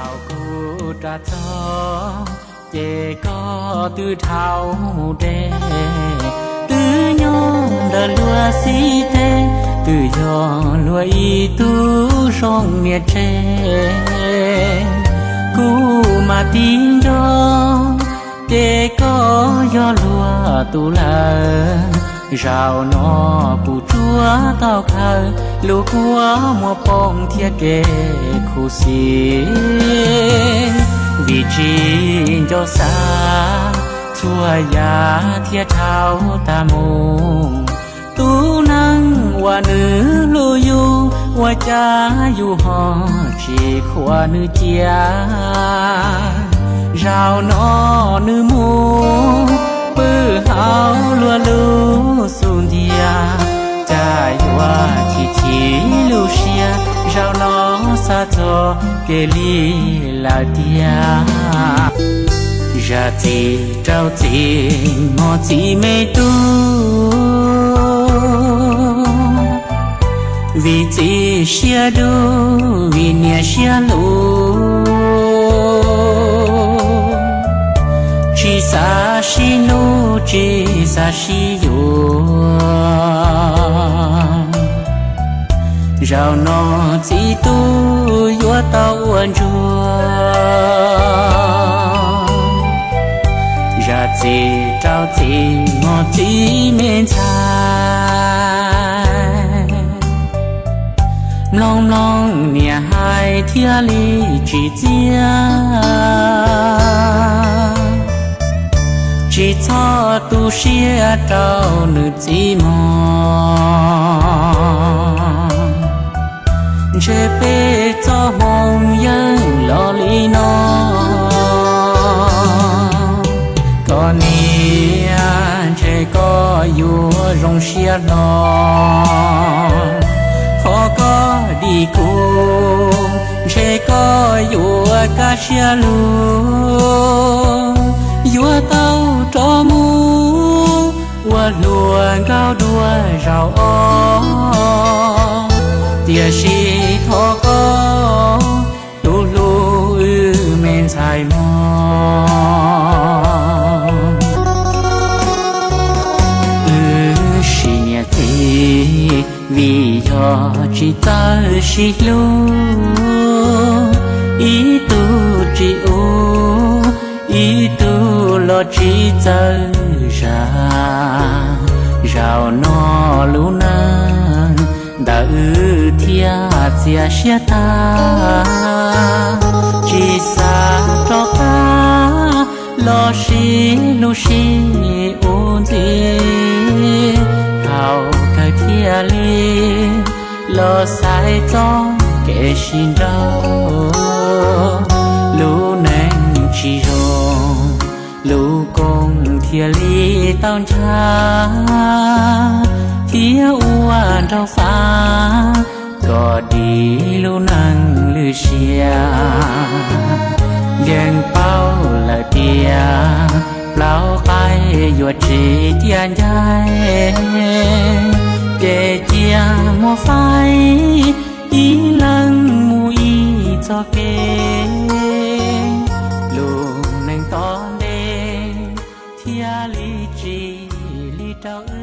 Thaum kuv rov txog ces koj twb dhau mus deb, twb nyob ntawm luag xib teb, twb yog luag ib tug zoo niam tsev. Kuv mas tib nco ces koj yog luag tus lawm. Zaum no kuv tsuas tau khaws lub kua muag poob thiab kev khuv xim, vim tsis nco xav txhua yam thiaj dhau tag mus. Tus neeg uas nws hlub yus ua cas yus ho tsis khuam nws cia. Zaum no nws mus pw hauv luag lub xub ntiag, cas yuav chim chim lub siab. Zaum no xav txog kev li lawm tiag. Zam txim rau txim hmo txiv me tub, vim txiv siab dub vim niam siab luv, tsis xav sib hlub tsis xav sib yuav. Zaum no txiv tub yuav tau ua ntsuag. Zam txim rau txiv hmo txiv me ntxhais, mloog mloog niam hais thiaj li tsim txiaj. Tsis txhob tu siab rau nws txiv mog, ntshe peb txoj hmoo yeej los li no. Koj niam, ntshe koj yuav zoo siab hlo, qhov koj dim kuv, ntshe koj yuav kaj siab lug, yuav tau rov mus ua hluas nkauj dua zaum ob. Tiam sis thov koj tus hlub wb me ntxhais mog, wb sim niam txiv vim yog tsis txawj sib hlub, ib tug tsis ua, ib tug los tsis txawj zam. Zaum no lub neej ntawm wb thiaj txias siab tag, tsis xav rov qab los sib hlub sib ua ntxiv. Thaum kawg thiaj li los xaiv txoj kev sib nrauj, lub neej tsis zoo, lub koob thiaj li tau ntshav, thiab ua nraug fab kom dim lub neej lwj siab. Yeej paub lawm tias plaub qaib yuav tsis ciaj ncaig, ces cia muab faib ib leeg mus ib txoj kev, lub neej tom ntej thiaj li tsim li rau wb.